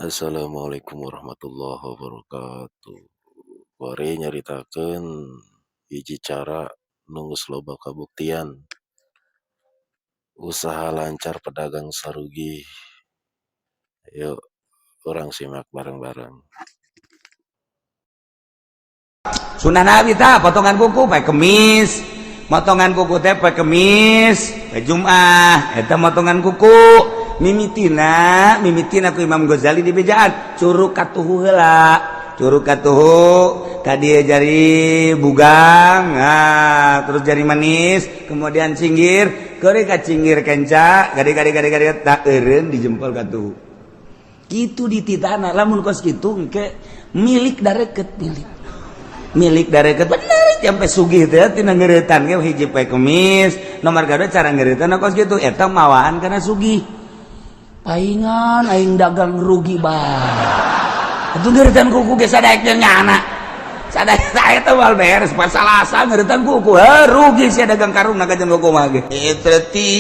Assalamualaikum warahmatullahi wabarakatuh. Kuari nyaritakeun hiji cara nu geus loba kabuktian usaha lancar pedagang sarugi. Yuk urang simak bareng-bareng. Sunnah Nabi tah potongan kuku poe Kemis, motongan kuku teh poe Kemis, poe Jumat eta motongan kuku. Mimitina mimitina ku Imam Ghazali di bejaan curug katuhu heula, curug katuhu ka dieu jari bugang, nah, terus jari manis, kemudian cinggir, keuri ka cinggir kenca, gade gade gade gade tak eureun di jempol katuhu. Kitu dititana lamun kos kitu engke milik dareket, milik milik dareket bener sampai sugih teh tina ngeuretan ge hiji poe Kemis, nomor kadua cara ngeuretan kos kitu eta mawaan kana sugih. Paingan aing dagang rugi bae. Atuh ngeuretan kuku ge sadaek jeung nyana. Sadaek eta moal beres pas Salasa ngeuretan kuku, heuh rugi sia dagang karung na jeung kuku mah ge. Itrati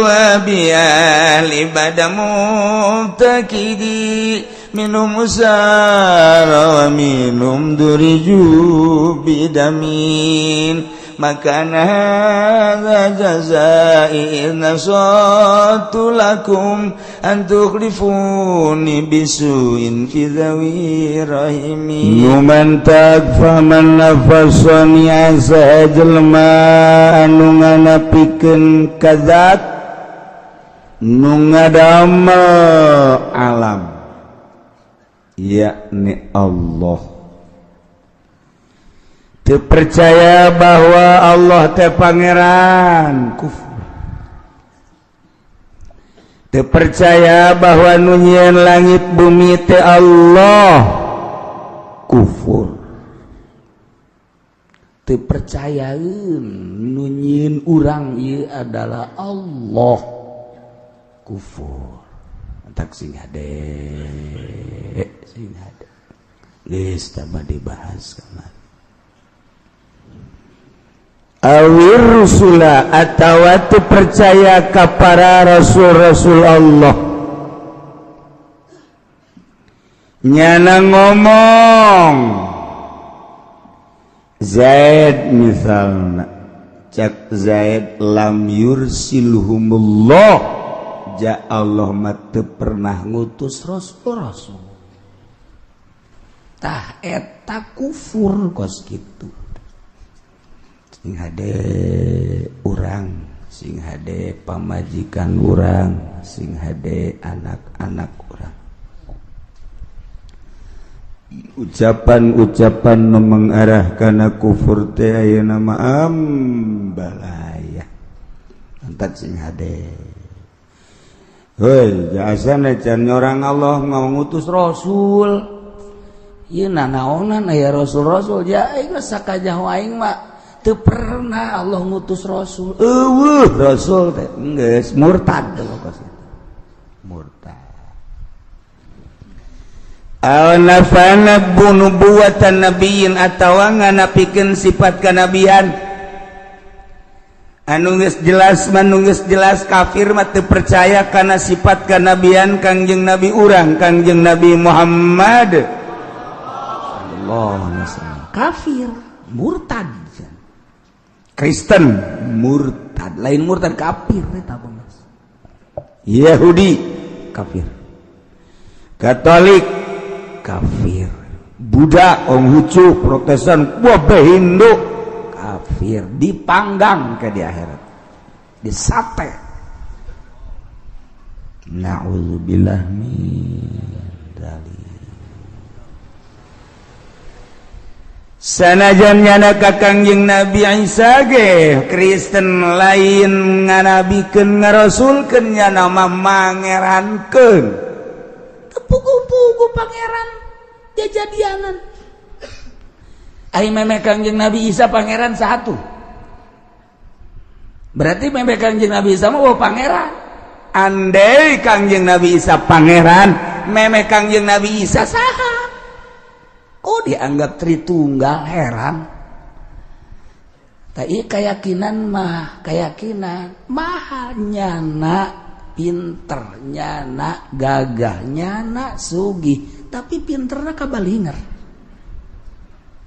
wa bi ahli badamuktakidi minum usara wa minum duriju bidamin maka hadza jazai nasatu lakum an tukhlifuni bisuin fi dhawi rahimi numan tagfaman nafasani asa jelma anu nganapikeun kadzat nu ngadamel alam yakni Allah. Teu percaya bahwa Allah teh pangeran, kufur. Teu percaya bahwa nu nyieun langit bumi teh Allah, kufur. Teu percayaeun nu nyieun urang ieu adalah Allah, kufur. Entak sing hade, sing hade geus tambah dibahas kamari. Awir rusula atawa teu percaya ka para rasul-rasul Allah. Nyana ngomong Zaid misalna, cak Zaid lam yursilhumullah, ja Allah mah teu pernah ngutus rasul-rasul. Tah eta kufur kos kitu. Sing hade urang, sing hade pamajikan urang, sing hade anak-anak urang. Ucapan-ucapan nu mengarah kana kufur teh ayeuna mah ambalaya. Entak sing hade. Heuy, jasana can nyorang Allah ngutus rasul. Ieu nanaonan aya rasul-rasul ja aing sakajaho aing mah teu pernah Allah ngutus rasul. Eueuh rasul teh geus murtad kos kitu. Murtad. Aw nafana nubuwatan nabiyyin atawa nganapikeun sifat kanabian. Anu geus jelas mah geus jelas kafir mah teu percaya kana sifat kanabian Kangjeng Nabi urang, Kangjeng Nabi Muhammad sallallahu alaihi wasallam. Kafir, murtad. Kristen murtad, lain murtad kafir eta Mas. Yahudi kafir, Katolik kafir, Buddha, Konghucu, Protestan, kabeh Hindu kafir, dipanggang ke di akhirat, disate. Na'udzubillah min dzalik. Sanajan nyana ka Kangjeng Nabi Isa ge Kristen lain nganabikeun ngarasulkeun nyana mah mangerankeun. Teu pugu-pugu pangeran jajadianan. Ai meme Kangjeng Nabi Isa pangeran satu. Berarti meme Kangjeng Nabi Isa mah oh pangeran. Andai Kangjeng Nabi Isa pangeran, meme Kangjeng Nabi Isa saha? Oh dianggap Tritunggal, heran. Tapi keyakinan mah keyakinan mahal nyana pinter, nyana gagah, nyana sugih, tapi pinterna kabalinger.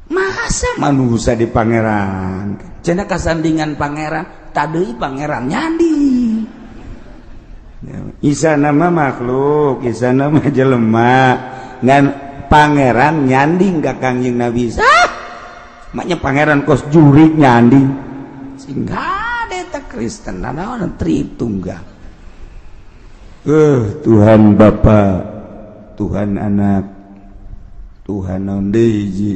Masa manusia di pangeran cenah kasandingan pangeran, tadeuy pangeran nyandi. Isa nama makhluk, Isa nama jelema, ngan pangeran nyanding ka Kangjeng Nabi Isa. Maknya pangeran kos jurik nyanding. Sehingga eta Kristen naon Tritunggal. Tuhan Bapa, Tuhan Anak, Tuhan naon deui hiji.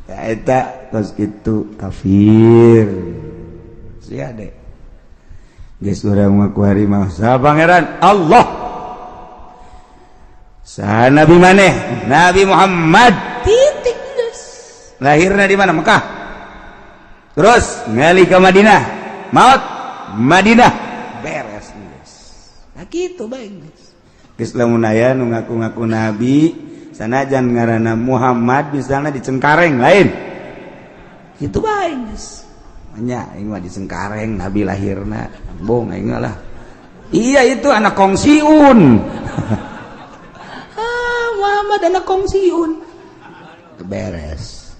Ya eta kos kitu kafir. Sia deh. Geus urang mah ku hari mah saha pangeran Allah. Saha nabi maneh? Nabi Muhammad. Titik geus. Lahirna di mana? Mekah. Terus ngali ke Madinah. Maut Madinah. Beres geus. Nah kitu bae geus. Geus lamun aya nu ngaku-ngaku nabi sanajan ngaranna Muhammad misalnya di Cengkareng lain. Kitu bae geus. Nya aing mah di Cengkareng nabi lahirna. Bong aing lah. Iya itu anak kongsiun. Ah, Muhammad anak kongsiun. Beres.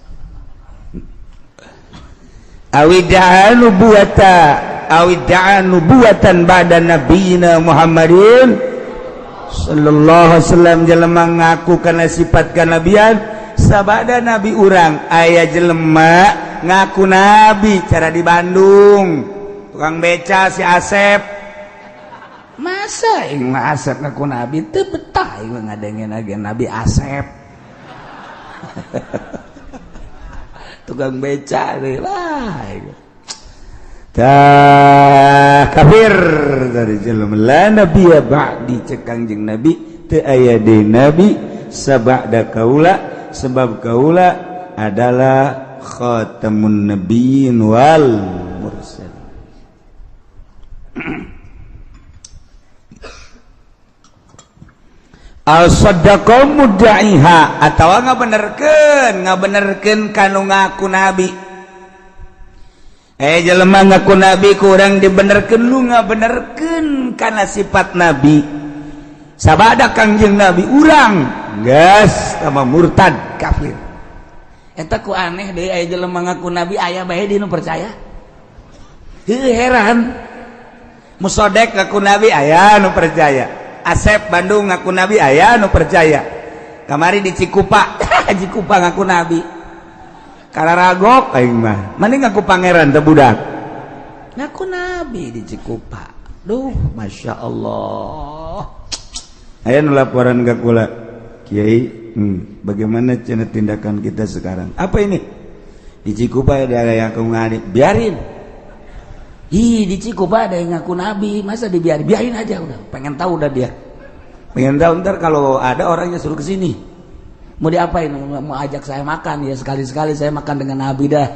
Awida'a nubuwata awida'a nubuwatan ba'da nabiyina Muhammadin sallallahu alaihi wasallam. Jelema ngaku kana sifat kanabian sabada nabi urang. Aya jelema ngaku nabi cara di Bandung tukang beca si Asep. Masa aing mah Asep ngaku nabi teu betah aing mah ngadengeun age Nabi Asep. Tukang beca deui lah. Tah kafir dari jelema la nabiyya ba'di cek Kangjeng Nabi teu aya deui nabi sabada kaula sebab kaula adalah khatamun nabiyyin wal mursal. Al saddaqa mudda'iha atawa ngabenerkeun kanu ngaku nabi. Jelema ngaku nabi kurang dibenerkeun lu ngabenerkeun kana sifat nabi. Sabada Kangjeng Nabi urang geus sama murtad kafir. Eta ku aneh deui aya jelema ngaku nabi aya bae di nu percaya. Heuh heran. Musodek ngaku nabi aya nu percaya. Asep Bandung ngaku nabi aya nu percaya. Kamari di Cikupa, Cikupa ngaku nabi. Kararagok aing mah. Mending ngaku pangeran teh budak. Ngaku nabi di Cikupa. Duh, Masya Allah. Aya nu laporan ka kula. Kiai, bagaimana cenah tindakan kita sekarang? Apa ini? Di Cikupa ada yang ngaku nabi, biarin. Ih, di Cikupa ada yang ngaku nabi, masa dibiarin? Biarin aja udah. Pengen tahu udah dia. Pengen tahu ntar kalau ada orangnya suruh ke sini. Mau diapain? Mau ajak saya makan ya, sekali-sekali saya makan dengan nabi dah.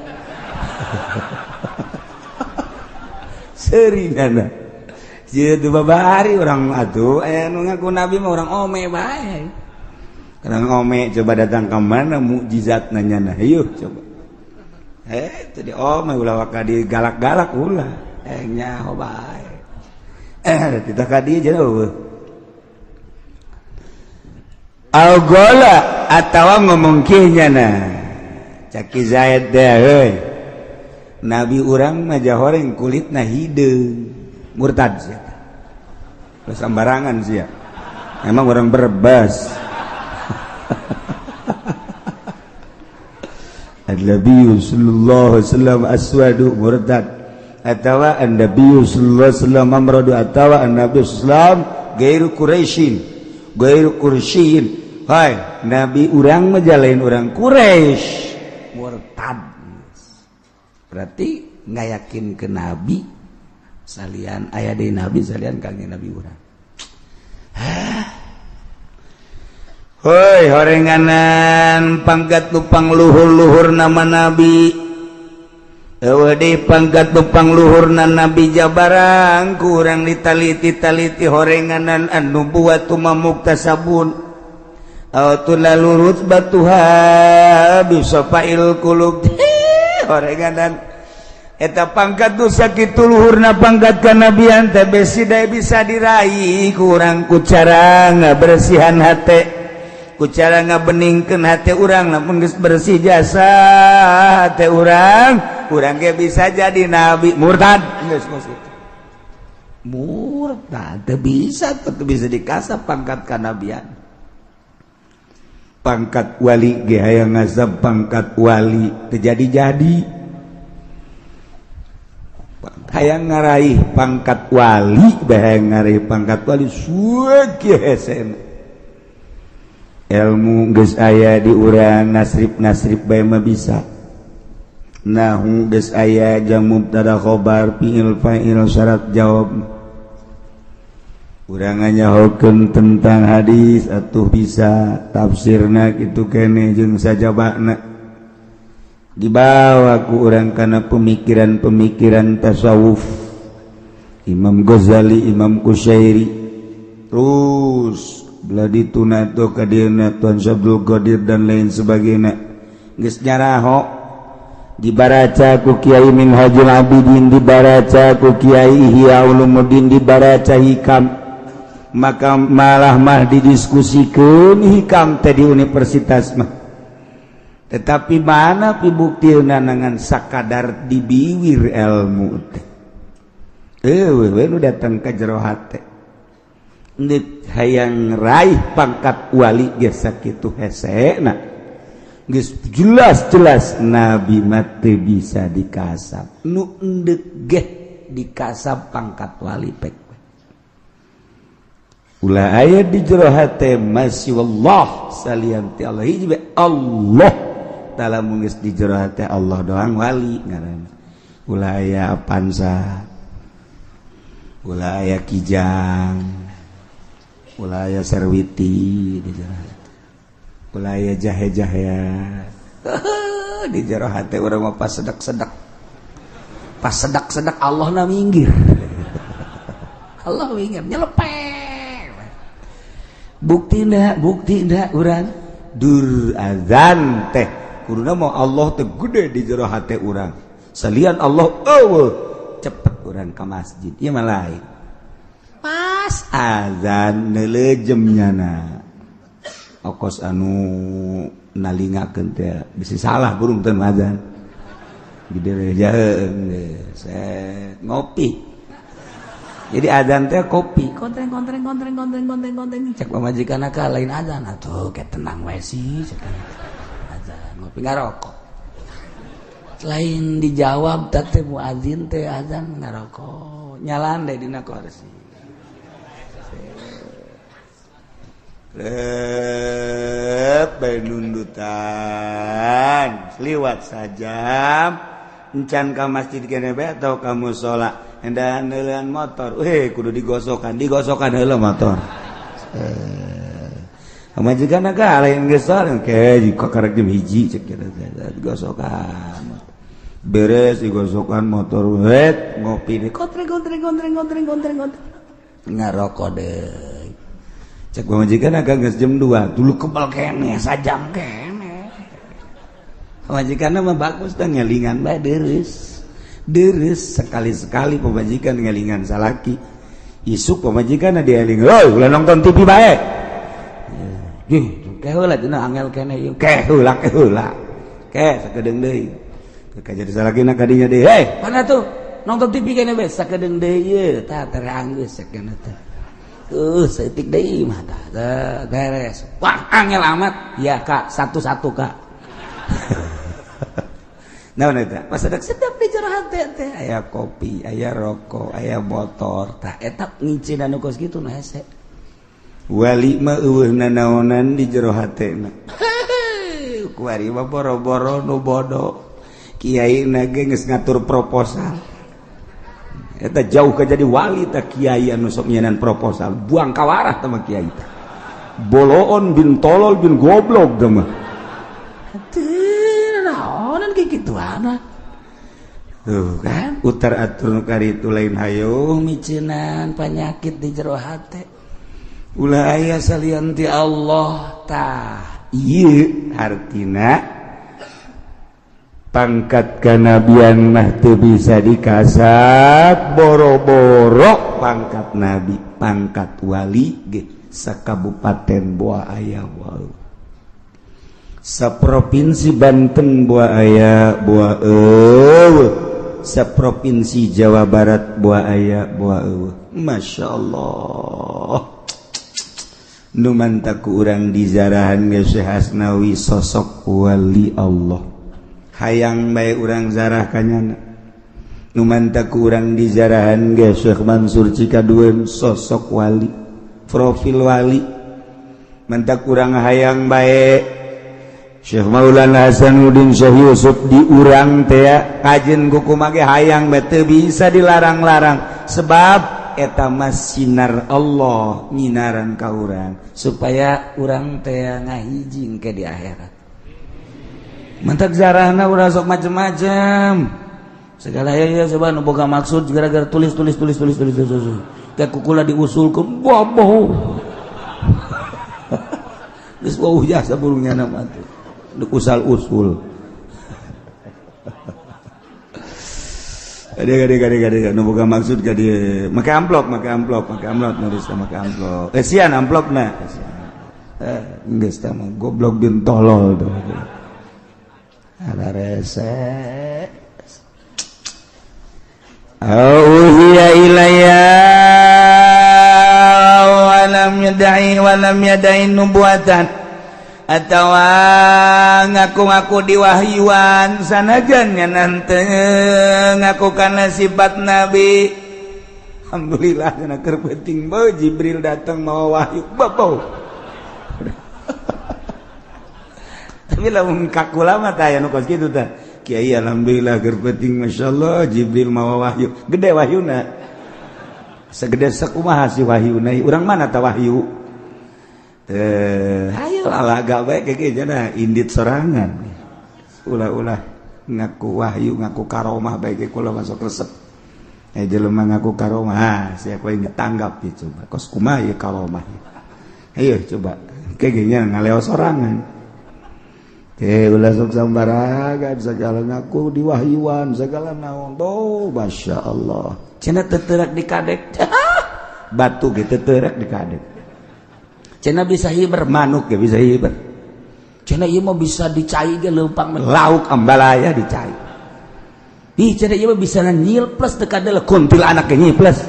Seri nana. Jadi babari orang atuh aya nu ngaku nabi mah orang ome bae. Orang ome coba datang ke mana mukjizat nanya nah, yuk coba. Tadi ome ulah waka digalak-galak ulah. Nyaho bae. Titah ka dieu jauh. Al-gola atawa ngomong kieu nyana. Caki Zaid deh heuy. Nabi urang mah jahoreng kulitna hideung. Murtad sia. Terus sembarangan sia. Emang orang Brebes. An-Nabi sallallahu alaihi wasallam aswadu murtad. Atawa an-Nabi sallallahu alaihi wasallam amradu atawa an-Nabi sallallahu alaihi wasallam gairu Quraisyin. Gairu Quraisyin. Hai, Nabi urang mah jalain urang Quraisy. Murtad. Berarti nggak yakin ke Nabi salian aya deui nabi salian kangjeng Nabi urang. Hoi horenganan pangkat lupang luhur-luhur nama nabi. Eueuh deui pangkat lupang luhurna nabi jabarang kurang ditaliti-taliti horenganan anu buat muktasabun. Aw tulalu rutbatuha bisafail qulub. Horenganan Eta pangkat nu sakitu luhurna pangkat kanabian teh besi da bisa diraih kurang ku cara ngabersihan hate, ku cara ngabeningkeun hate urang. Lamun geus bersih jasa hate urang, urang ge bisa jadi nabi. Murtad geus kos kitu, murtad teu bisa, teu bisa dikasap pangkat kanabian. Pangkat wali ge hayang ngasap pangkat wali teu jadi-jadi. Hayang ngaraih pangkat wali, hayang ngaraih pangkat wali suwe hesena. Ilmu geus aya di urang, nasrib-nasrib bae mah bisa. Nahu geus aya jang mubtada khobar fi'il fa'il syarat jawab. Urang nyahokeun tentang hadis atuh bisa tafsirna kitu keneh jeung sajabana. Dibawa ku urang kana pemikiran-pemikiran tasawuf Imam Ghazali, Imam Kusyairi, terus belah dituna tuh ka dieuna Tuan Syabdul Qadir dan lain sebagainya. Geus nyaraho dibaraca ku Kiai Minhajul Abidin, dibaraca ku Kiai Ihya Ulumuddin, dibaraca Hikam, maka malah mah didiskusikeun Hikam teh di universitas mah. Tetapi mana pibuktina ngan sakadar dibiwir ilmu teh. Eueuh nu datang ka jero hate. Ndek hayang raih pangkat wali geus sakitu hesena. Geus jelas-jelas nabi mah teu bisa dikasap. Nu endek geh dikasap pangkat wali pek. Ulah aya di jero hate masih wallah salian ti Allah hiji bae Allah. Dalam geus di jero hate Allah doang wali ngaranna. Ulah aya Avanza, ulah aya Kijang, ulah aya Serwiti di jero hate, ulah aya jahe-jahea di jero hate urang mah pas sedak-sedak, pas sedak-sedak Allah na minggir. Allah minggir nyelepek. Buktina, buktina urang dur azan teh kuduna mau Allah teh gede di jero hate urang. Salian Allah eueuh, cepet urang ka masjid. Ieu mah lain. Pas azan neulejem nyana. Okos anu nalingakeun teh bisi salah burung teh azan. Gede we jaheung set ngopi. Jadi azan teh kopi. Kontreng kontreng kontreng kontreng kontreng kontreng cek pamajikan ka lain azan atuh ke tenang we sih cek. Azan ngopi ngarokok. Lain dijawab teh muazin teh azan ngarokok. Nyalan deh dina kursi. Rep bae nundutan liwat sajam encan ka masjid kene bae atau ka musala endahan neuleun motor, weh kudu digosokan, digosokan heula motor. Pamajikan ka lain geus ke jika karek jam 1 cek kieu digosokan. Beres digosokan motor wet ngopi deh kontreng kontreng kontreng kontreng kontreng kontreng ngarokok deui. Cek pamajikan agak geus jam 2 dulu kebal keneh sajam keneh. Pamajikanna mah bagus teh ngelingan bae deureuh. Deres sekali-sekali pemajikan ngelingan salaki. Isuk pemajikan dieling, "Hoi, ulah nonton TV bae." Gih, ke heula cenah angel keneh ieu. Ke heula, ke heula. Ke sakedeung deui. Ke jadi salakina ka dinya deui. "Hei, mana tuh? Nonton TV keneh bae sakedeung deui ieu." Tah teranggeus sakeuna teh. Saeutik deui mah tah beres. Wah, angel amat. Ya, Kak, satu-satu, Kak. Naon eta? Pas sedap di jero hate teh aya kopi, aya rokok, aya motor. Tah eta ngicina nu kos kitu nu hese. Wali mah eueuh nanaonan di jero hatena. Kuari mah boro-boro nu bodoh. Kiai na ge geus ngatur proposal. Eta jauh ka jadi wali tah kiai anu sok nyenan proposal. Buang kawarah tah mah kiai teh. Boloon bin tolol bin goblok tah mah. Teu naonan kayak gituan. Tuh kan utar atur nu karitu lain hayo miceunan panyakit di jero hate. Ulah aya salian ti Allah tah. Ieu hartina Pangkat kanabian mah teu bisa dikasap boro-boro pangkat nabi, pangkat wali ge sakabupaten boa aya boa saprovinsi Banten boa aya boa eueuh, saprovinsi Jawa Barat boa aya boa eueuh. Masya Allah, nu mantak ku urang dizarahan ge Syekh Asnawi sosok wali Allah. Hayang bae urang zarah kanyana. Nu mantak ku urang dizarahan ge Syekh Mansur Cikaduen sosok wali, profil wali. Mantak urang hayang bae Syekh Maulana Hasanuddin Syekh Yusuf di urang teh kajen kumaha ge hayang bae teu bisa dilarang-larang sebab eta mah sinar Allah nyinaran ka urang supaya urang teh ngahiji ke di akhirat. Mantak zarahna urang sok macem-macem. Segala ya ya coba nu boga maksud gara-gara tulis tulis tulis tulis tulis tulis. Kayak kukula diusulkeun boboh. Geus wauh jasa burungnya nama tuh. Usal usul. Adik-adik nu boga maksud ka dieu make amplop nulis make amplop. Kasihan amplopna. Geus tah mah goblok bin tolol tuh. Ada rese. Auhiya ilayya wa lam yad'i nubuwatan atawa ngaku-ngaku diwahyuan sanajan nya nante ngaku kana sifat nabi. Alhamdulillah cenah keur penting bae Jibril datang mawa wahyu babo. Tapi lamun kakula mah tah aya nu kos kitu tah. Kiai alhamdulillah keur penting masyaallah Jibril mawa wahyu. Gede wahyuna. Segede sakumaha si wahyuna? Urang mana tah wahyu? Hayo alaga bae kayak jana indit sorangan. Ulah-ulah ngaku wahyu, ngaku karomah bae ge kula masuk resep. Jelema ngaku karomah, ah siapa yang ditanggap ya coba. Kos kumaha ieu karomah. Ayo coba kayak gini ngaleo sorangan. Ulah sok sambaragan segala ngaku diwahyuan segala naon. Oh, Masya Allah. Cenah teterak di kadek. Batu ge teterak di kadek. Cenah bisa hiber manuk ge bisa hiber. Cenah ieu mah bisa dicai ge leumpang lauk ambalaya dicai. Ih cenah ieu mah bisa nyilples teu kadele kuntil anak ge nyilples.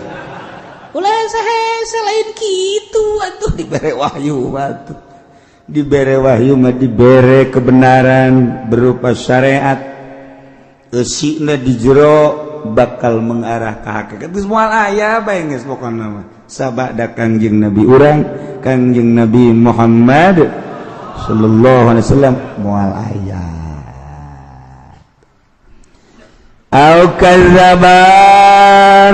Ulah saha lain kitu atuh dibere wahyu batu. Dibere wahyu mah dibere kebenaran berupa syariat. Eusina di jero bakal mengarah ka hakikat. Geus moal aya bae geus pokona mah. Sabada Kangjeng Nabi urang, Kangjeng Nabi Muhammad sallallahu alaihi wasallam moal aya. Au kadzdzaba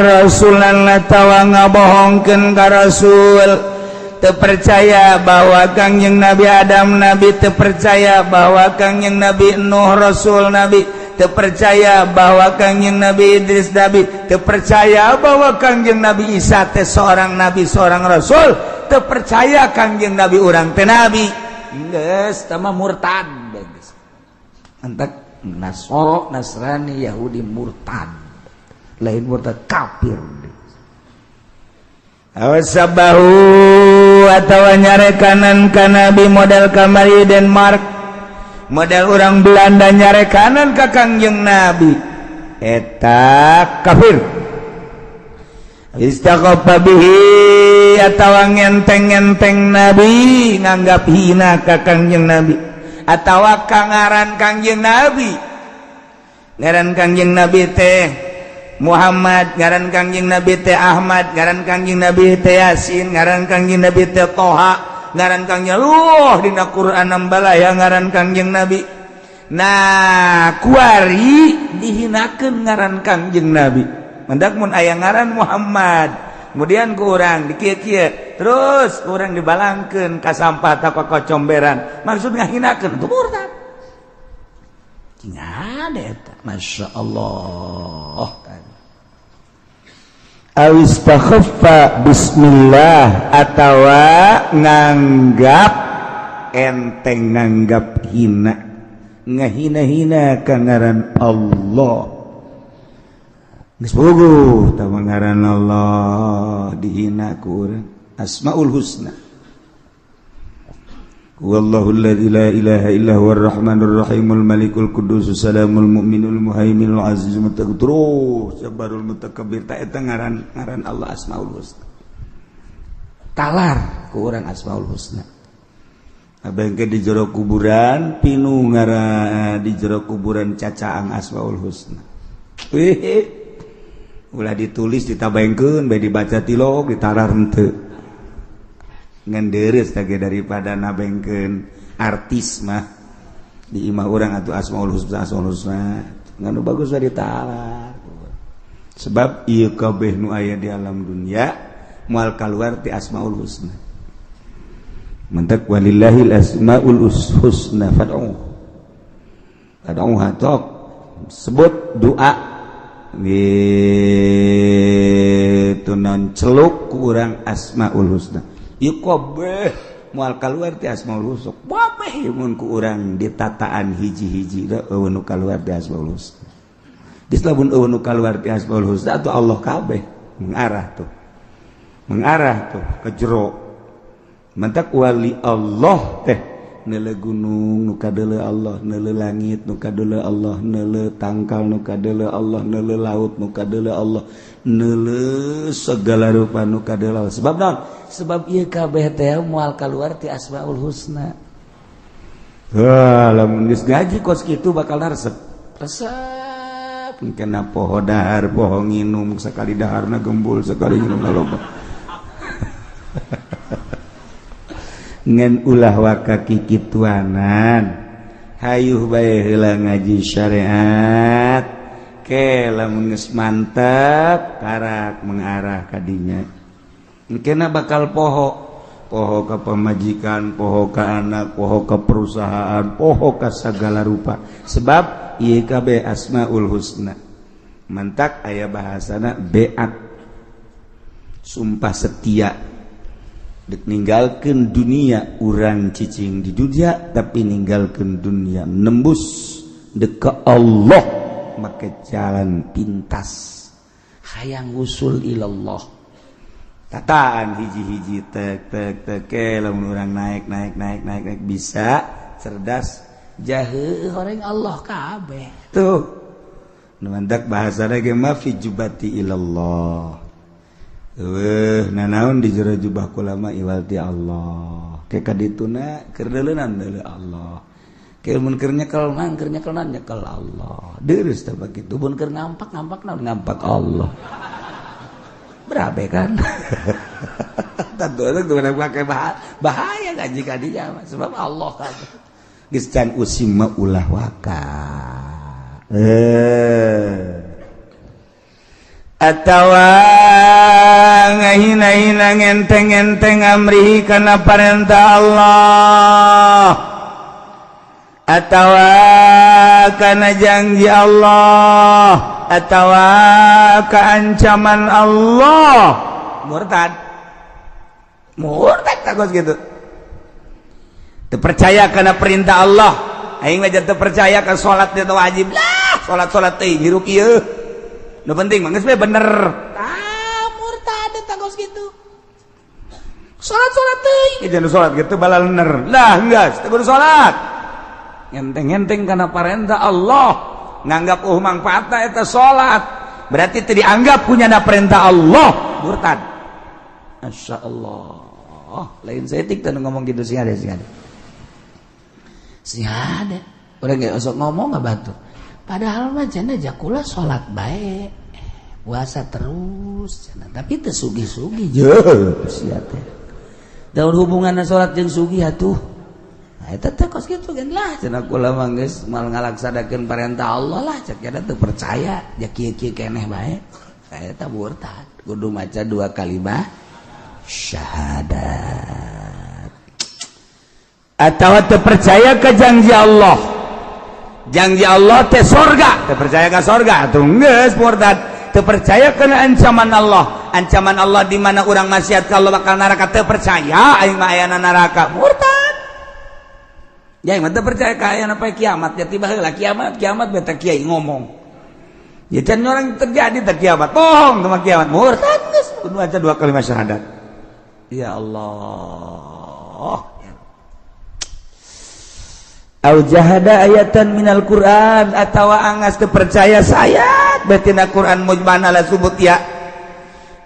rasulan tawa ngabohongkeun ka rasul. Terpercaya bahwa Kangjeng Nabi Adam nabi, terpercaya bahwa Kangjeng Nabi Nuh rasul nabi, terpercaya bahwa Kangjeng Nabi Idris nabi, terpercaya bahwa Kangjeng Nabi Isa teh seorang nabi seorang rasul, terpercaya Kangjeng Nabi urang teh nabi. Geus tah mah murtad geus. Antak Nasoro, Nasrani, Yahudi murtad. Lain murtad kafir. Awasabahu atawa nyarekanan ka nabi model kamari Denmark, model orang Belanda nyarekanan ka Kangjeng Nabi, eta kafir. Istaqafa bihi atawa ngenteng-ngenteng nabi, nganggap hina ka Kangjeng Nabi atawa kangaran Kangjeng Nabi. Ngaran Kangjeng Nabi teh Muhammad, ngaran Kangjeng Nabi teh Ahmad, ngaran Kangjeng Nabi teh Yasin, ngaran Kangjeng Nabi teh Toha, ngaran Kangjeng Luh dina Quran ambalaya ngaran Kangjeng Nabi. Nah, kuari dihinakeun ngaran Kangjeng Nabi. Mendak mun aya ngaran Muhammad, kemudian ku urang dikieu-kieu, terus urang dibalangkeun ka sampah ta ka comberan, maksud ngahinakeun itu murtad. Cing ada eta, Masya Allah. Awistakhaffa bismillah atawa nganggap enteng, nganggap hina, Ngahina-hina ka ngaran Allah. Geus puguh tah ngaran Allah dihina ku urang. Asmaul Husna. Wallahu alladzi la ilaha illa huwar rahmanur rahimul malikul quddus salamul mu'minul muhaiminul azizul mutakabbir jabbarul mutakabbir. Ta eta ngaran ngaran Allah Asmaul Husna. Talar ku urang Asmaul Husna. Abengke di jero kuburan pinu ngaran di jero kuburan cacaang Asmaul Husna. Wih, ulah ditulis ditabengkeun bae dibaca tilok ditarar henteu. Ngan deres tage daripada nabengkeun artis mah di imah urang atuh Asmaul Husna Asmaul Husna ngan nu bagus mah ditalar. Sebab ieu kabeh nu aya di alam dunia moal kaluar ti Asmaul Husna. Mentak walillahil asmaul husna fad'u. Fad'uha tok sebut doa gitu non celuk ku urang Asmaul Husna. Ieu kabeh moal kaluar ti Asmaul Husna. Kabeh mun ku urang ditataan hiji-hiji da eueuh nu kaluar ti Asmaul Husna. Geus lamun eueuh nu kaluar ti Asmaul Husna atuh Allah kabeh mengarah tuh. Mengarah tuh ke jero. Mentak wali Allah teh neuleu gunung nu kadeuleu Allah, neuleu langit nu kadeuleu Allah, neuleu tangkal nu kadeuleu Allah, neuleu laut nu kadeuleu Allah, neuleu segala rupa nu kadeuleu Allah. Sebab naon? Sebab ieu kabeh teh moal kaluar ti Asmaul Husna. Wah, lamun geus ngaji kos kitu bakal resep. Resep kena poho dahar, poho nginum, sekali daharna gembul, sekali nginum loba. Ngan ulah waka kikituanan hayuh bae heula ngaji syariat ke lamun geus mantep karak mengarah ka dinya engkena bakal poho poho ka pamajikan, poho ka anak, poho ka perusahaan, poho ka sagala rupa. Sebab ieu kabeh Asmaul Husna. Mantak aya bahasana beat sumpah setia dek ninggalkeun dunia urang cicing di dunia tapi ninggalkeun dunia nembus dek ke Allah make jalan pintas hayang usul ilallah. Tataan hiji-hiji tek tek tek ke lamun urang naik naik naik naik naik bisa cerdas jahe horeng Allah kabeh tuh. Nu mantak bahasana ge mah fi jubati ilallah. Eueuh nanaon di jero jubah kula mah iwal ti Allah. Ke kadituna keur deuleunan deuleu Allah. Ke mun keur nyekel mah keur nyekel nyekel Allah. Deurus teh bagitu mun keur ngampak ngampak naon ngampak Allah. Berabe kan? Tentu eta pakai bahaya ngaji ka dinya sebab Allah kan. Geus can usim mah ulah waka. Atawa ngahina-hina ngenteng-ngenteng amrihi kana parentah Allah, atawa kana janji Allah, atawa keancaman Allah. Murtad murtad takut gitu. Terpercaya kana perintah Allah. Aing mah teu percaya ka salat teh wajib lah, salat-salat teh hirup ieu. Nu penting mah geus we bener. Ah, murtad eta kos kitu. Salat-salat teuing, jangan salat gitu balalener. Lah geus teu kudu salat. Ngenteng-ngenteng kana parentah Allah, nganggap oh mangfaatna eta salat. Berarti teu dianggap punya perintah Allah, murtad. Masya Allah. Lain saeutik teh ngomong gitu sih ada sih ada. Sih ada. Urang ge osok ngomong enggak bantu. Padahal mah cenah jakula salat bae. Puasa terus cenah, tapi teu sugih-sugih jeuh sia teh. Daun hubunganna salat jeung sugih atuh. Nah eta teh kos kitu geun lah cenah kula mah geus moal ngalaksanakeun parentah Allah lah cek cenah teu percaya ja kieu-kieu keneh bae. Eta murtad kudu maca dua kalimat syahadat. Atawa teu percaya ka janji Allah. Janji Allah teh sorga, teu percaya ka sorga atuh geus murtad. Teu percaya kana ancaman Allah. Ancaman Allah di mana urang maksiat ka Allah bakal neraka, teu percaya aing mah ayana neraka, murtad. Ya mah teu percaya ka aya apa kiamat ya tiba heula kiamat kiamat beta kiai ngomong. Ya can orang terjadi tak kiamat. Bohong sama kiamat. Murtad geus kudu aja dua kalimat syahadat. Ya Allah. Au jahada ayatan minal Quran atawa angas teu percaya sayat betina Quran mujman ala subut ya.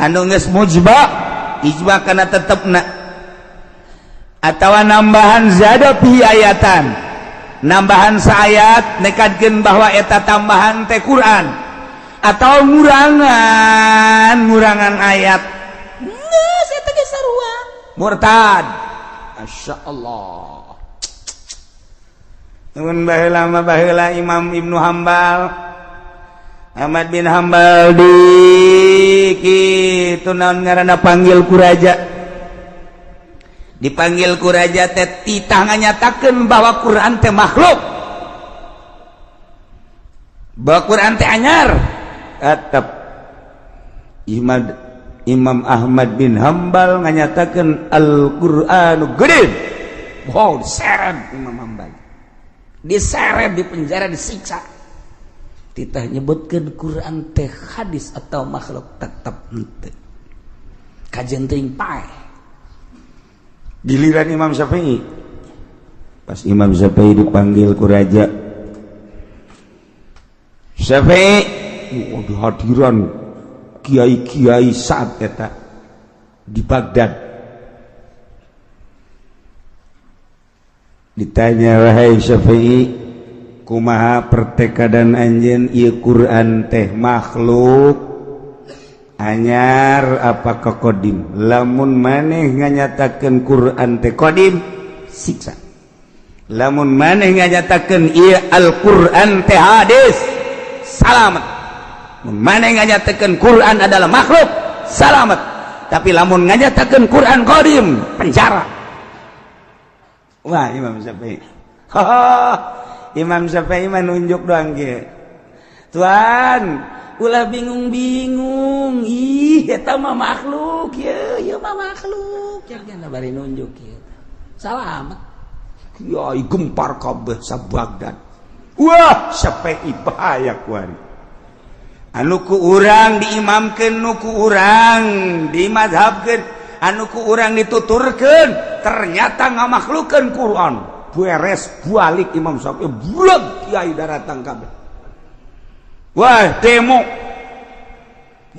Anu geus mujba ijma kana tetepna atawa nambahan zada fi ayatan nambahan saayat nekadkeun bahwa eta tambahan teh Quran atau ngurangan ayat geus eta ge sarua murtad. Masyaallah. Nuhun baheula mah baheula Imam Ibnu Hambal Ahmad bin Hambal di kitu naon ngaranna panggil ku raja dipanggil ku raja teh titah nganyatakeun bahwa Quran teh makhluk bahwa Quran teh anyar. Tetep Imam Ahmad bin Hambal nganyatakeun Al-Qur'anu gede. Wow, diseret Imam Hambal, diseret di penjara, disiksa. Titah nyebutkeun Quran teh hadis atau makhluk tetep henteu kajen teuing paeh. Giliran Imam Syafi'i, pas Imam Syafi'i dipanggil ku raja Syafi'i, oh, hadiran kiai-kiai saat eta di Baghdad. Ditanya, wahai Syafi'i, kumaha pertekadan anjeun ieu Quran teh makhluk anyar apa kodim? Lamun maneh nganyatakeun Quran teh kodim, siksa. Lamun maneh nganyatakeun ieu Al-Quran teh hadis, salamet. Mun maneh nganyatakeun Quran adalah makhluk, salamet. Tapi lamun nganyatakeun Quran kodim, penjara. Wah, Imam Syafi'i. Imam Syafi'i mah nunjuk doang ge. Tuan, ulah bingung-bingung, ih eta mah makhluk, ye, ieu mah makhluk. Cenah bari nunjuk kieu. Salamet. Kiai gempar kabeh sa Baghdad. Wah, Syafi'i bahaya kuari. Anu ku urang diimamkeun, nu ku urang dimadhabkeun, anu ku urang dituturkeun, ternyata ngamakhlukeun Quran. Beres balik Imam Syafi'i, buleg kiai daratang kabeh. Wah, demo.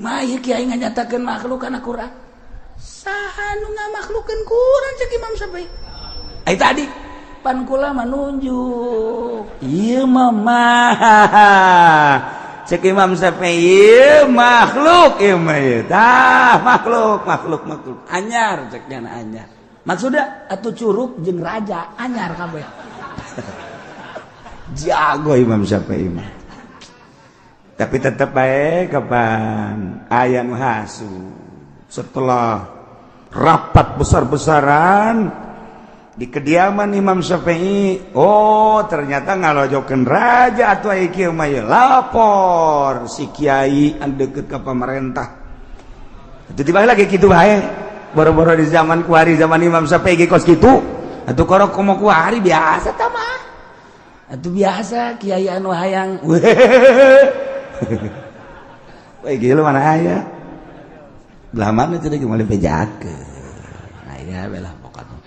Mah ieu kiai nganyatakeun makhluk kana Quran. Saha nu ngamakhlukeun Quran cek Imam Syafi'i? Ai tadi pan kula mah nunjuk. Ieu mah cek Imam Syafi'i ieu makhluk ieu mah ieu. Tah makhluk makhluk makhluk. Anyar cek nya anyar. Maksudna atuh curug jeung raja anyar kabeh. Jago Imam Syafi'i mah. Tapi tetap baik kapan aya nu hasu. Setelah rapat besar-besaran di kediaman Imam Syafi'i, oh ternyata ngalojokeun raja atuh aya kieu mah ieu. Lapor si kiai anu deukeut ka pemerintah. Atuh tiba lagi kitu bae. Boro-boro di zaman kuari zaman Imam Syafi'i ge kos kitu. Atuh korok komo kuari biasa tah mah. Atuh biasa kiai anu hayang. Wah, gila mana aya? Belah mana teh ge moal bejakeun. Aya belah pokokna.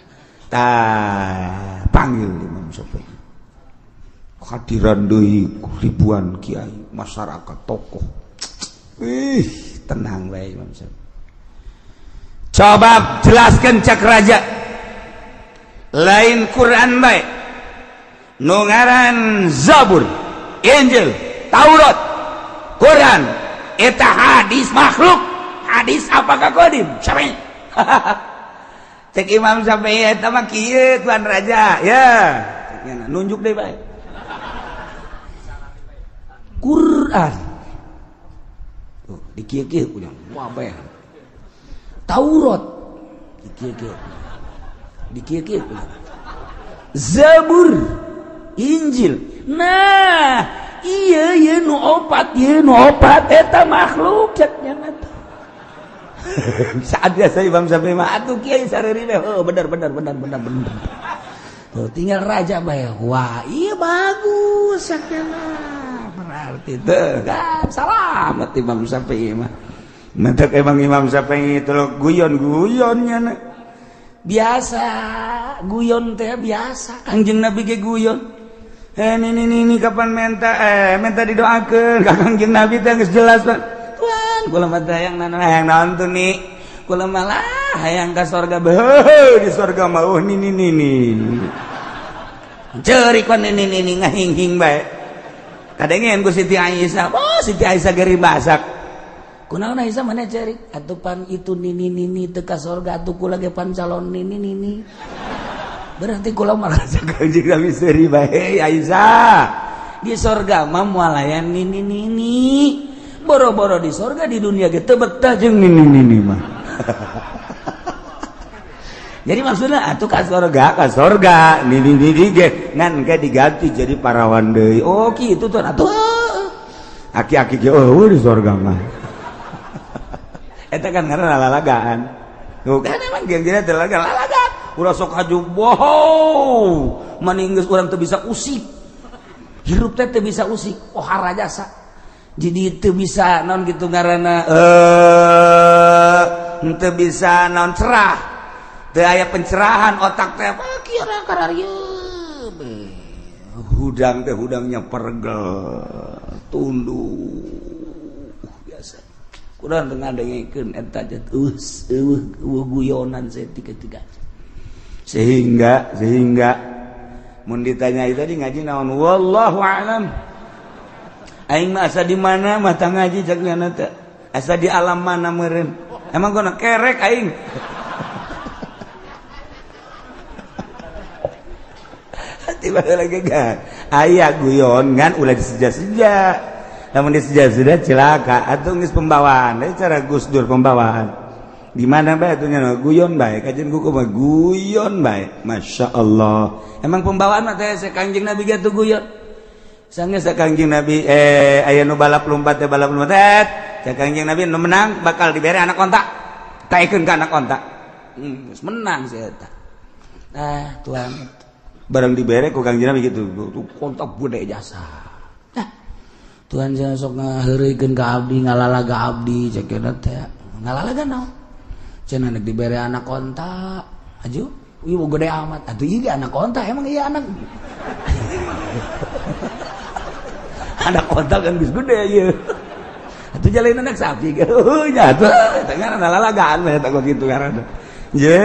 Tah, panggil Imam Syafi'i. Hadiran deui ribuan kiai, masyarakat, tokoh. Ih, tenang bae Imam Syafi'i. Coba jelaskan cak raja. Lain Quran bae. Nu ngaran Zabur, Injil, Taurat, Quran, eta hadis makhluk, hadis apakah kodim? Syafi'i. Cek Imam Syafi'i eta mah kieu tuan raja, ya. Nunjuk deh bae. Quran. Tuh, dikieu-kieu punya. Wah, bae. Taurat dikieu-kieu. Dikieu-kieu punya. Zabur, Injil. Nah, iya iya nu opat, iya nu opat eta makhluk cek nya teh. Saat biasa Imam Syafi'i mah atuh kiai sareri oh bener bener bener bener bener. Tuh tinggal raja bae. Wah, iya bagus sakena. Berarti teu kan salamet Imam Syafi'i mah. Mentek emang Imam Syafi'i itu guyon-guyonnya na. Biasa, guyon teh biasa. Kangjeng Nabi ge guyon. Nini nini kapan minta minta didoakeun ka Kangjeng Nabi teh geus jelas Pak. Tuan, kula mah teh hayang naon hayang naon tuh ni. Kula malah hayang ka sorga beuh di sorga mah oh nini nini. Ceurik pan nini nini ngahinghing bae. Kadengeun ku Siti Aisyah. Oh, Siti Aisyah geri masak. Kunaon Aisyah mana ceurik? Atuh pan itu nini nini teu ka sorga atuh kula ge pan calon nini nini. Berarti kula merasa Kangjeng Nabi seuri bae Aisyah. Di sorga mah moal aya nini nini. Boro-boro di sorga di dunia ge teu betah jeung nini nini mah. Jadi maksudnya atuh ka sorga nini nini ge ngan ge diganti jadi parawan deui. Oh kitu tuh atuh. Aki-aki ge eueuh di sorga mah. Eta kan ngaranna lalagaan. Tuh kan emang jeung teh lalagaan. Ulah sok haju bohong maning geus urang teu bisa usik hirup teh teu bisa usik pohara jasa jadi teu bisa naon kitu ngaranna teu bisa naon cerah teu aya pencerahan otak teh kira kararieu hudang teh hudangnya pergel tunduk biasa kurang teu ngadengkeun eta teh eueuh guyonan saeutik-eutik. Sehingga mun ditanya itu tadi ngaji naon wallahu a'lam. Aing mah asa di mana mah tah ngaji cek nyana teh. Asa di alam mana meureun. Emang gona kerek aing. Tiba lagi kan. Aya guyon ngan ulah diseja-seja. Lamun diseja-seja celaka atuh geus pembawaan. Cara Gus Dur pembawaan. Di mana bae atuh nya guyon bae kajian kuku mah guyon bae Masya Allah. Emang pembawaan mah teh Kangjeng Nabi ge atuh guyon. Sangeus Kangjeng Nabi aya nu balap lompat teh balap lompat teh Kangjeng Nabi nu menang bakal dibere anak onta. Taekeun ka anak onta. Geus menang si eta. Ah tuan barang dibere ku Kangjeng Nabi kitu kontak gede jasa. Nah Tuhan jangan sok ngaheureuykeun ka abdi ngalalaga abdi cek teh. Ngalalaga naon? Cenah nek dibere anak onta aju ieu gede amat atuh ieu anak onta emang iya anak anak onta kan geus gede ieu atuh jalain anak sapi heuh nya atuh eta ngaranna lalagaan mah eta kitu ngaranna ye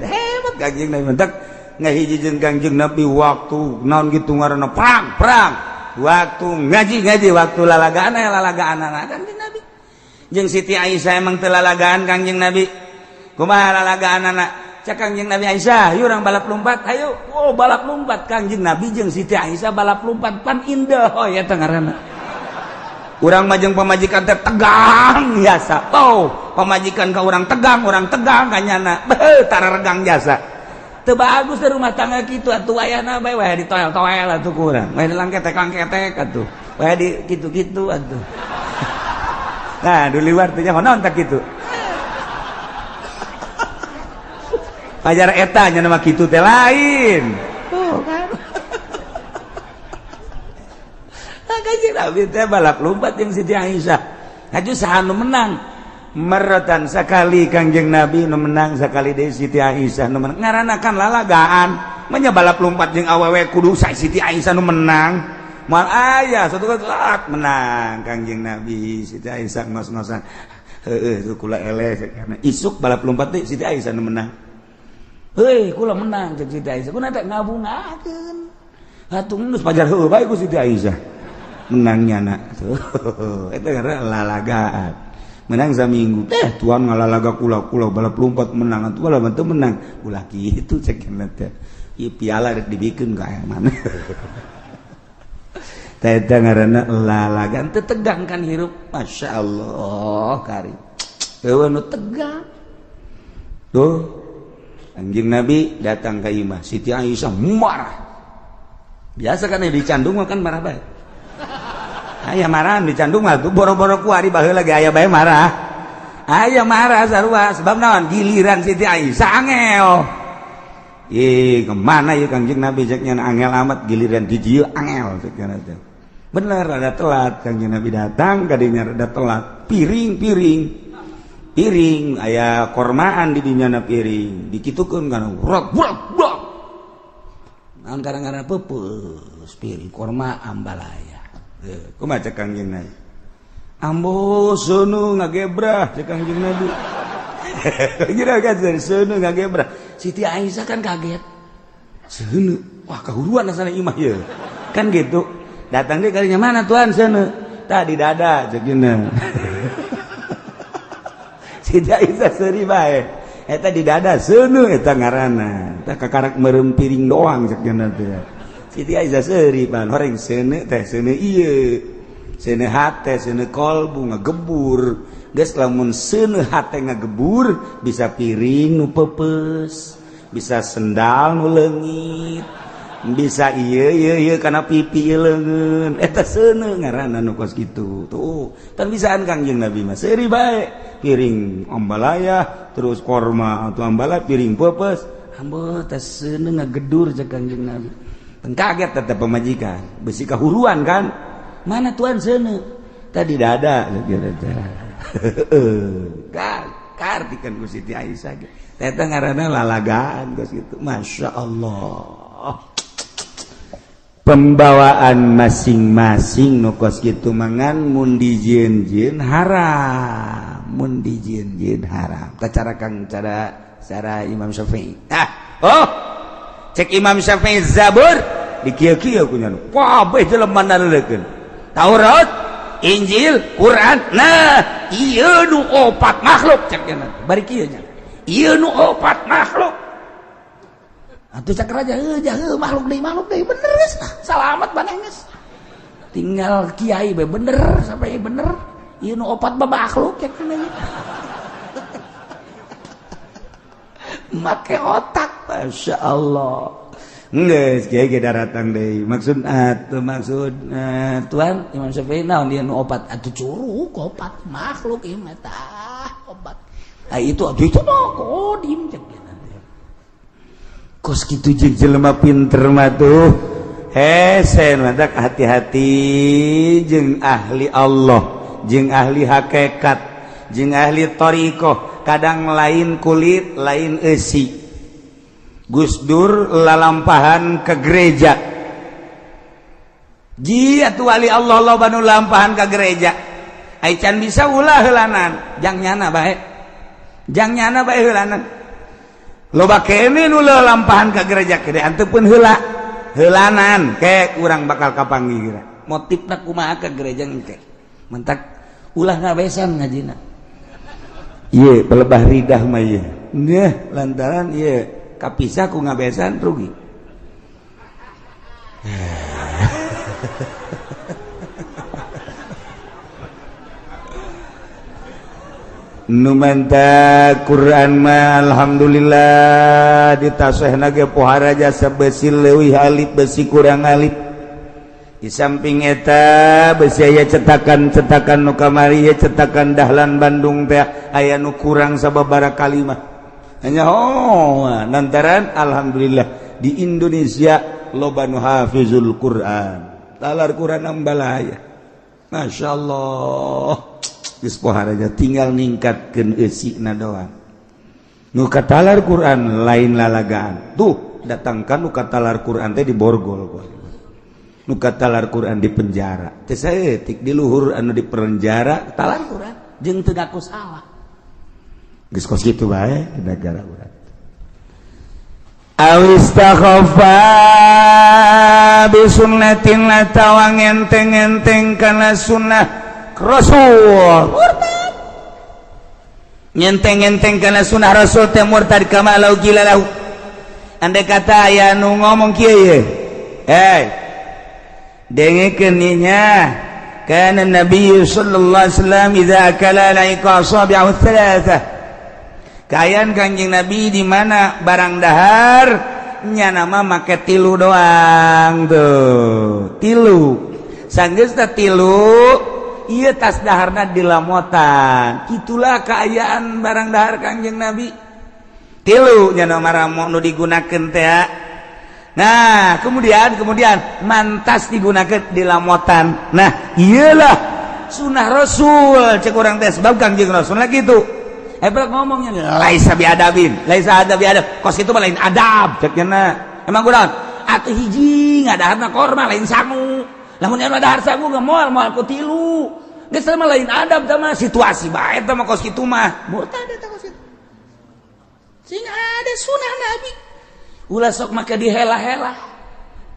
hebat Kangjeng Nabi mentak ngahiji jeung Kangjeng Nabi waktu naon kitu ngaranna perang perang waktu ngaji ngaji waktu lalagaan aya lalagaan Kangjeng Nabi jeung Siti Aisyah emang teu lalagaan Kangjeng Nabi. Kumaha lalagaan anak? Cek Kangjeng Nabi Aisyah, yuk urang balap lompat, ayo. Oh, balap lompat Kangjeng Nabi jeung Siti Aisyah balap lompat pan indah oh ya teh ngaranna. Urang mah jeung pamajikan teh tegang jasa. Oh, pamajikan ka urang tegang ka nyana. Beuh, tararegang jasa. Teu bagus teh rumah tangga kitu atuh wayahna bae wayah ditoel-toel atuh ku urang. Wayah dilangketek-langketek atuh. Wayah di kitu-kitu atuh. Nah, di luar teh nyaho naon tak kitu. Pajar eta nya mah kitu teh lain. Tuh kan. Kanjeng Nabi teh balap lompat jeung Siti Aisyah. Haju saha nu menang? Meratan sakali Kangjeng Nabi nu menang sakali deui Siti Aisyah nu menang. Ngaranna kan lalagaan. Manya balap lompat jeung awewe kudu Siti Aisyah nu menang. Moal aya satu kali menang Kangjeng Nabi Siti Aisyah ngos-ngosan. Heueuh tu kula eleh karena isuk balap lompat teh Siti Aisyah nu menang. Heuy kula menang jeung Siti Aisyah. Kuna teh ngabungakeun. Atuh geus pajar heueuh bae ku Siti Aisyah. Menangnya na. Tuh eta ngaranna lalagaan. Menang saminggu teh tuan ngalalaga kula-kula balap lompat menang atuh bala teu menang. Ulah kitu cek teh. Ieu piala rek dibikeun ka aya mana. Teta ngaranna lalagan teu tegang kan hirup Masya Allah kari eueuh nu tegang tuh Kangjeng Nabi datang ka imah Siti Aisyah marah biasa kan dicandung mah kan marah bae aya marah dicandung mah tuh boro-boro ku ari baheula ge aya bae marah aya marah sarua sebab naon giliran Siti Aisyah angel. Ih, kemana ya Kangjeng Nabi cek nya angel amat giliran di dieu angel cek nya teh. Bener rada telat Kangjeng Nabi datang kadinya rada telat. Piring-piring. Piring aya kormaan di dinya na piring. Dikitukeun kana rok brok brok. Naon kadang-kadang peupeus piring korma ambalaya. Kumaha cek Kangjeng Nabi? Ambo seuneu ngagebrah cek Kangjeng Nabi. Kira kan seuneu ngagebrah. Siti Aisyah kan kaget. Seuneu, wah kahuruan asana imah ieu. Kan gitu. Datang deui kalinya mana tuan seuneu? Tah di dada cek cenah. Siti Aisyah seuri bae. Eta di dada seuneu eta ngaranna. Tah kakarak meureum piring doang cek cenah teh. Siti Aisyah seuri pan horeng seuneu teh seuneu ieu. Seuneu hate, seuneu kolbu ngagebur. Geus lamun seuneu hate ngagebur bisa piring nu peupeus, bisa sendal nu leungit, bisa ieu ieu ieu kana pipi ieu leungeun. Eta seuneu ngaranna nu kos kitu. Tuh, tan bisaan Kangjeng Nabi mah seuri bae. Piring ambalaya terus korma atau ambalaya piring peupeus. Ambo teh seuneu ngagedur cek Kangjeng Nabi. Teu kaget tetep pamajikan, besi kahuruan kan. Mana tuan seuneu? Tadi dada gitu teh. Kartikan ku Siti Aisyah eta ngaranna lalagaan geus kitu. Masya Allah, pembawaan masing-masing nu kos kitu mangan mun dijieun-jieun haram, mun dijieun-jieun haram. Tah cara kang cara cara Imam Syafi'i. Ah, oh cek Imam Syafi'i Zabur dikieu-kieu ku nya. Kabeh jelema nareulekeun. Taurat, Injil, Quran. Nah, ieu nu opat makhluk cek nya. Bari kieu nya. Ieu nu opat makhluk. Atuh cek raja heuh jaheuh makhluk deui bener geus lah. Salamet maneh geus. Tinggal kiai bae bener sampai bener. Ieu nu opat mah makhluk cek nya. Make otak, Masya Allah. Geus kiai ge daratang deui. Maksud atuh maksud tuan Imam Syafi'i naon dia nu opat atuh curug opat makhluk ieu mah tah opat. Ah itu atuh itu mah kodim cek nya. Kos kitu jeung jelema pinter mah tuh. Hese matak hati-hati jeung ahli Allah, jeung ahli hakikat, jeung ahli thariqah, kadang lain kulit, lain eusi. Gus Dur lalampahan ke gereja. Ji atuh wali Allah loba nu lampahan ke gereja. Ai can bisa ulah heulanan, jang nyana bae. Jang nyana bae heulanan. Loba kene nu lalampahan ke gereja gede antepun heula. Heulanan ke urang bakal kapanggih geura. Motifna kumaha ke gereja engke. Mentak ulah ngabesan ngajina. Ieu pelebah ridah mah ieu. Neh lantaran ieu kapisah ku ngabesan rugi. Nu manta Quran mah alhamdulillah ditasehna ge pohara jasa besi leuwih alif besi kurang alif. Di samping eta besi aya cetakan-cetakan nu kamari ya cetakan Dahlan Bandung teh aya nu kurang sababaraha kalimah. Hanya oh lantaran alhamdulillah di Indonesia loba nu hafizul Quran. Talar Quran ambalaya. Masya Allah. Geus pohara tinggal ningkatkeun eusina doang. Nu katalar Quran lain lalagaan. Tuh datangkan nu katalar Quran teh di borgol. Nu katalar Quran di penjara. Teh saeutik di luhur anu di penjara talar Quran jeung teu ngaku salah. Geus kos kitu bae di negara urang. Awistakhafa bi sunnatin atawa ngenteng-enteng kana sunnah Rasul. Murtad. Ngenteng-enteng kana sunnah Rasul teh murtad kama lau qila lahu. Andai kata aya nu ngomong kieu ye. Hey. Dengekeun nya. Kana Nabi sallallahu alaihi wasallam idza akala laika asabi'ahu thalathah. Kayan Kanjeng Nabi di mana barang dahar nya nama make tilu doang tuh. Tilu. Sanggeusna tilu ieu tas daharna dilamotan. Itulah keayaan barang dahar Kanjeng Nabi. Tilu nya maramo nu digunakeun teh. Nah, kemudian mantas digunakeun di lamotan. Nah, iyalah sunah Rasul cek urang teh sebab Kangjeng Rasul lah gitu. Hebat ngomongnya laisa biadabin, laisa adab biadab. Kos itu mah lain adab cek nya. Emang kurang atuh hiji ngadaharna korma lain sangu. Lamun anu dahar sangu ge moal moal ku tilu. Geus mah lain adab tah mah situasi bae tah mah kos kitu mah. Murtad eta kos kitu. Sing ada sunah Nabi. Ulah sok make dihela-hela.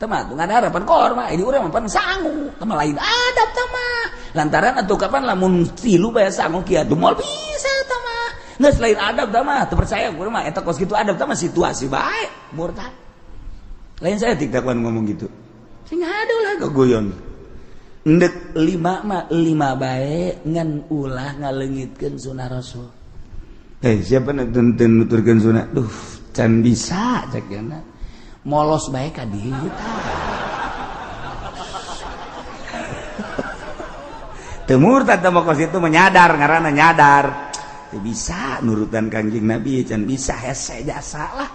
Tah mah ngadahar pan korma, ini urang mah pan sangu, tah mah lain adab tah mah. Lantaran atuh kapan lamun tilu bae sangu kieu atuh moal bisa tah mah. Geus lain adab tah mah, teu percaya urang mah eta kos kitu adab tah mah situasi bae, murtad. Lain saya tiktakan ngomong gitu. Sing ada ulah gogoyon. Ndek lima mah lima bae ngan ulah ngaleungitkeun sunah Rasul. Siapa nu teu nuturkeun sunah? Duh, can bisa cek nya. Molos bae ka dieu tah. Teu murtad teh mah kos itu menyadar ngaranna nyadar. Teu bisa nurutan Kangjeng Nabi, can bisa hese jasa lah.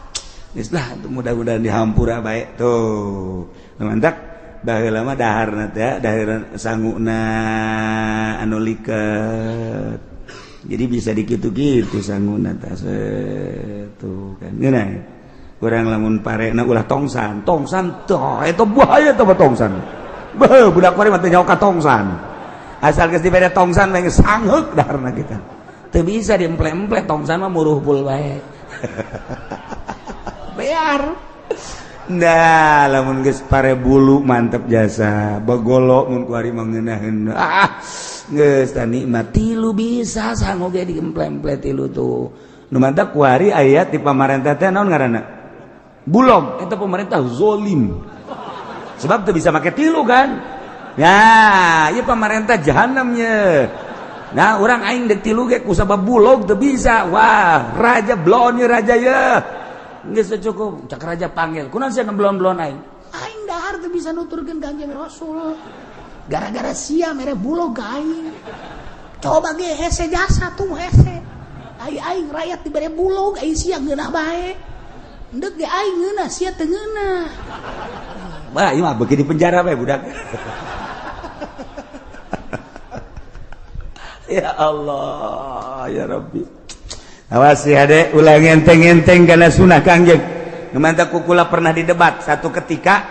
Geus lah mudah-mudahan dihampura bae tuh. Mantap baheula mah daharna teh dahar sanguna anu liket. Jadi bisa dikitu-kitu sanguna teh tuh kan. Ngeunah. Urang lamun parena ulah tongsan, tongsan tah eta bahaya teh tongsan. Beuh budak kuari mah teu nyaho ka tongsan. Asal geus dibere tongsan mah geus sangheuk daharna kita. Teu bisa diemple-emple tongsan mah muruhpul bae. Bear. Nah, lamun geus pare bulu mantep jasa, begolo mun kuari mah ngeunaheun. Ah, geus tah nikmat tilu bisa sangu ge diemple-emple tilu tuh. Nu mantap kuari aya di pamarentah teh naon ngaranna? Bulog, eta pemerintah zolim. Sebab teu bisa make tilu kan. Ya, ieu pamarentah jahanam ye. Nah, urang aing deuk tilu ge kusabab bulog teu bisa. Wah, raja blon ye raja ye. Geus cukup, cak raja panggil. Kunaon sia ngeblon-blon aing? Aing dahar teu bisa nuturkeun Kangjeng Rasul. Gara-gara sia mere bulog ka aing. Coba ge hese jasa tuh hese. Ai aing rakyat dibere bulog, ai sia ngeunah bae. Endek ge aing ngeunah, sia teu ngeunah. Wah, ieu mah beuki di penjara bae budak. Ya Allah, ya Rabbi. Awas ya adek, ulah ngenteng-ngenteng karena sunah Kangjeng. Mantap kukula pernah didebat satu ketika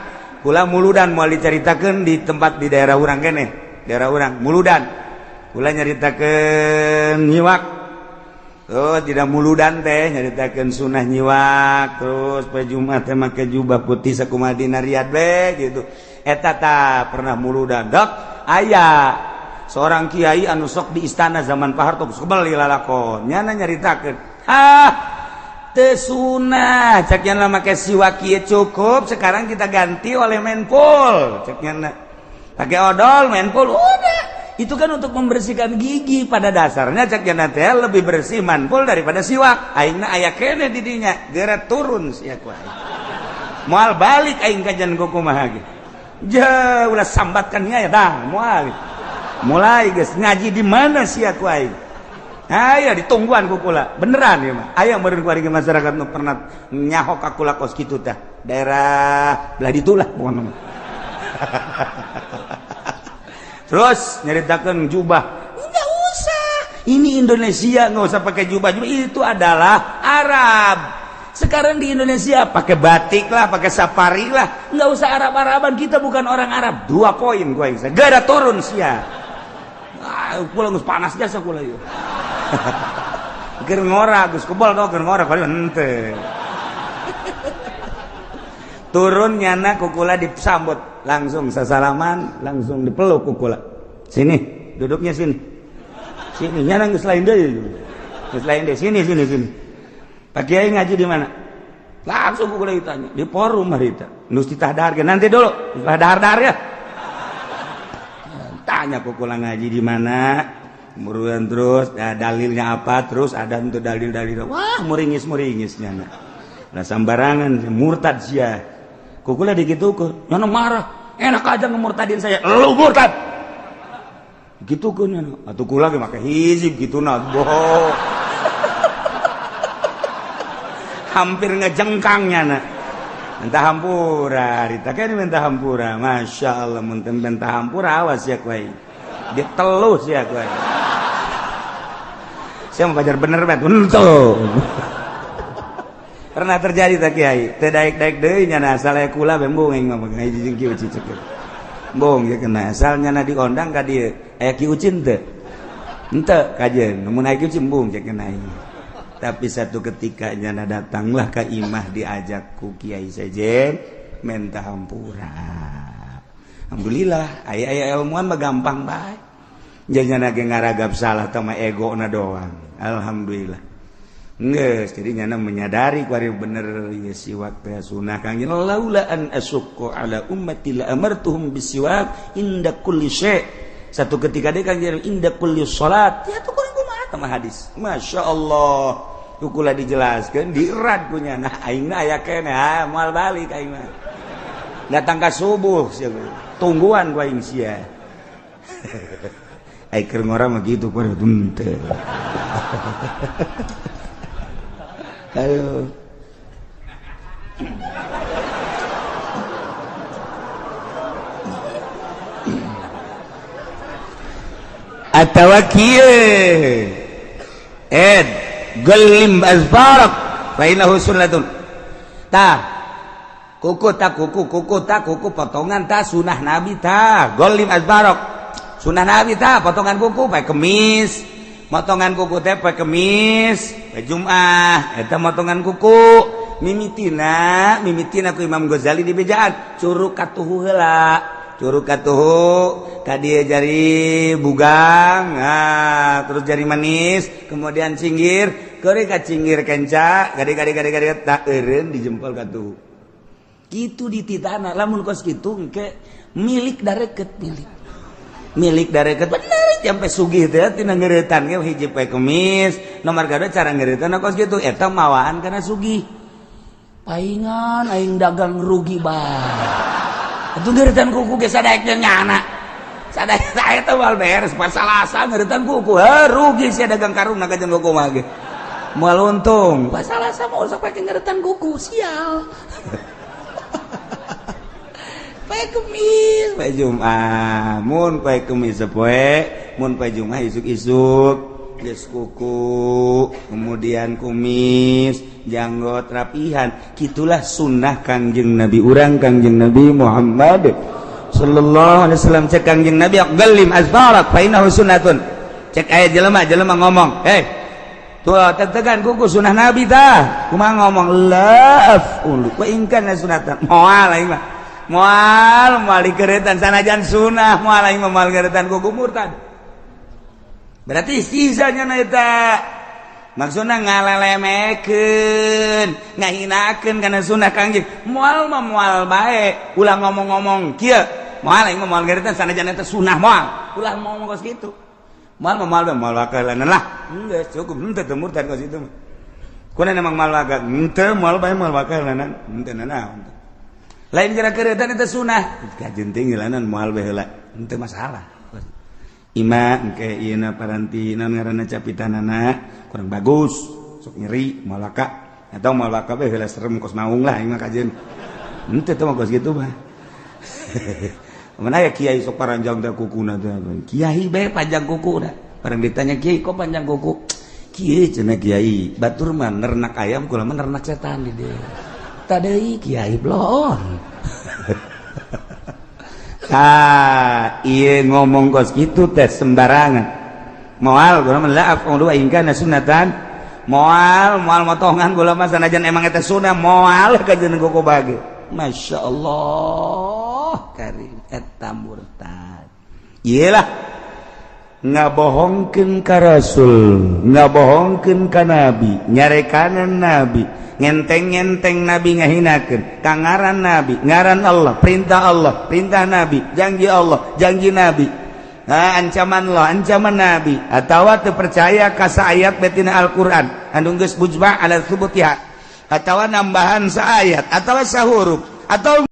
kula muludan mau diceritakan di tempat di daerah urang kene, daerah urang muludan. Kula nyaritakeun nyiwak. Oh, tidak muludan teh nyaritakeun sunah nyiwak, terus poe Jumat teh make jubah putih sakumaha dina Riyadh we gitu. Eta tah pernah muludan. Dok, aya seorang kiai anu sok di istana zaman Pak Harto kebel lalakon nyana nyaritakeun, ah teu sunah cek nya make siwak kieu cukup, sekarang kita ganti oleh menpul cek nya pakai odol menpul udah. Itu kan untuk membersihkan gigi pada dasarnya cek nya teh lebih bersih manpul daripada siwak. Aingna aya keneh di dinya geura turun sia ku aing moal balik aing kajian kumaha ge ja ulah sambatkan nya ya dah moal. Mulai guys ngaji di mana sih aku aing? Aya ditungguan ku kula. Beneran ya mah. Aya meureun ku ari masyarakat nu pernah nyahok ka kula kos kitu tah. Daerah belah ditu lah pokona mah. Terus nyaritakeun jubah. Enggak usah. Ini Indonesia enggak usah pakai jubah. Jubah itu adalah Arab. Sekarang di Indonesia pakai batik lah, pakai safari lah. Enggak usah Arab-Araban, kita bukan orang Arab. 2 poin gua yang segera turun sia. Ah, kula geus panas jasa kula ieu. Keur ngora geus kebal tau keur ngora kali henteu. Turun nyana kukula disambut langsung sasalaman, langsung dipeluk kukula. Sini, duduknya sini. Sini nyana geus lain deui. Geus lain deui, sini sini sini. Pak Kiai ngaji di mana? Langsung kukula ditanya, di forum harita. Nus ditah dahar nanti dulu, setelah dahar-dahar ya. Tanya kukula ngaji di mana, kemudian terus ya, dalilnya apa, terus ada untuk dalil-dalil. Wah, muringis-muringisnya nah. Nah sambarangan murtad sia. Kukula digitukeun, nyana marah. Enak aja ngemurtadin saya. Lu murtad. Gitukeun nyana. Atuh kula ge make hizib gitu nah. Bohong. Hampir ngejengkangnya na. Minta hampura, harita kan minta hampura. Masya Allah, mun minta hampura awas ya kuai. Dia telus ya kuai. Saya mau pajar bener banget. Untuk. Pernah terjadi tak kiai? Teu daek-daek deui nya asal aya kula bembung aing mah ngaji jeung Ki Uci cek. Bong ya kena asal nyana diondang ka dieu. Aya Ki Ucin teu? Henteu kajeun. Mun aya Ki Ucin embung cek kena aing. Tapi satu ketika nyana datanglah ka imah diajak ku Kiai Sejen minta hampura. Alhamdulillah aya-aya ilmuwan mah gampang bae. Janyana ge ngaragap salah teh mah egona doang. Alhamdulillah. Geus jadi nyana menyadari kuari bener ieu siwak teh sunah Kangjeng laula an asyqa ala ummati la amartuhum bisiwak inda kulli syai. Satu ketika deui Kangjeng inda kulli salat. Ya tuh kurang kumaha mah hadis. Masya Allah. Kukula dijelaskeun dierat punya nah aing aya keneh ah moal balik aing mah. Datang ka subuh sia tungguan ku aing sia. Aing keur ngora mah kitu ku henteu. Ayo. Atawa kieu ed gelim azfarak fa innahu sunnatun. Tah kuku tak kuku kuku tak kuku potongan ta sunah nabi ta golim azfarak sunah nabi ta potongan kuku pae kemis. Motongan kuku teh poe Kemis, poe Jumat, eta motongan kuku. Mimitina, mimitina ku Imam Ghazali di bejaan, curug katuhu heula. Curug katuhu ka dieu jari bugang, nah, terus jari manis, kemudian cinggir, keuri ka cinggir kenca, gade-gade tak eureun di jempol katuhu. Kitu dititana, lamun kos kitu engke milik dareket milik. Milik dareket bener sampai sugih teh tina ngeuretan ge hiji poe Kemis nomor kadua cara ngeuretan kos kitu eta mawaan kana sugih paingan aing dagang rugi bae atuh ngeuretan kuku ge sadaek nyana sadaek eta moal beres pasalasa ngeuretan kuku heuh rugi sia dagang karungna ka jeung kuku mah ge moal untung pasalasa mah usah pake ngeuretan kuku sial. Poe Kemis, poe Jumat, mun poe Kemis poe, mun poe Jumat isuk-isuk geus kuku, kemudian kumis, janggot rapihan. Kitulah sunnah Kangjeng Nabi urang Kangjeng Nabi Muhammad sallallahu alaihi wasallam. Cek Kangjeng Nabi galim azfarak fa innahu sunnatun. Cek aya jelema-jelema ngomong, "Hei, tuh tetegan kuku sunnah Nabi tah." Kumaha ngomong? La af'ulu wa in kana sunnatan. Moal aing mah. Moal moal dikeretan sanajan sunah moal aing mah moal keretan kuku murtad. Berarti sisanya na eta maksudna ngalelemekeun, ngahinakeun kana sunah Kangjeng. Moal mah moal bae, ulah ngomong-ngomong kieu. Moal aing mah moal keretan sanajan eta sunah moal. Ulah ngomong kos kitu. Moal mah moal bae moal wakalanan lah. Geus cukup henteu teu murtad kos kitu mah. Kuna emang moal wakal, henteu moal bae moal wakalanan, henteu nanaon. Lain kira keretan itu sunah kajen tinggilanan moal bae heula henteu masalah. Ima engke ieuna paranti naon ngaranna capitanana kurang bagus sok nyeri moal waka atau moal waka bae heula serem kos maung lah aing mah kajen henteu teh mah kos kitu mah. Mun aya kiai sok paranjang teh kukuna teh kiai bae panjang kukuna barang ditanya kiai kok panjang kuku kieu cenah kiai batur mah nernak ayam kula mah nernak setan di dieu. Tadei kiai bloon. Ah, ieu ngomong kos kitu teh sembarangan. Moal gula mah la af'ulu in kana sunnatan. Moal moal motongan gula mah sanajan emang eta sunah moal kajeun kuku bage. Masya Allah karim eta murtad. Ieu lah ngabohongkeun ka Rasul, ngabohongkeun ka Nabi, nyarekanan Nabi, ngenteng-ngenteng Nabi ngahinakeun, ka ngaran Nabi, ngaran Allah, perintah Allah, perintah Nabi, janji Allah, janji Nabi, nah, ancaman Allah, ancaman Nabi, atawa teu percaya ka saayat betina Al-Qur'an, anu geus mujma' ala tsubutiha, atawa nambahan saayat, atawa sahuruf, atau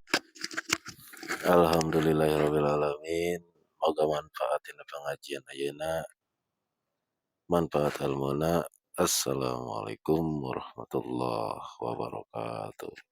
Alhamdulillahirabbil alamin. Moga manfaat dina pengajian ayeuna, manfaat ilmuna. Assalamualaikum warahmatullahi wabarakatuh.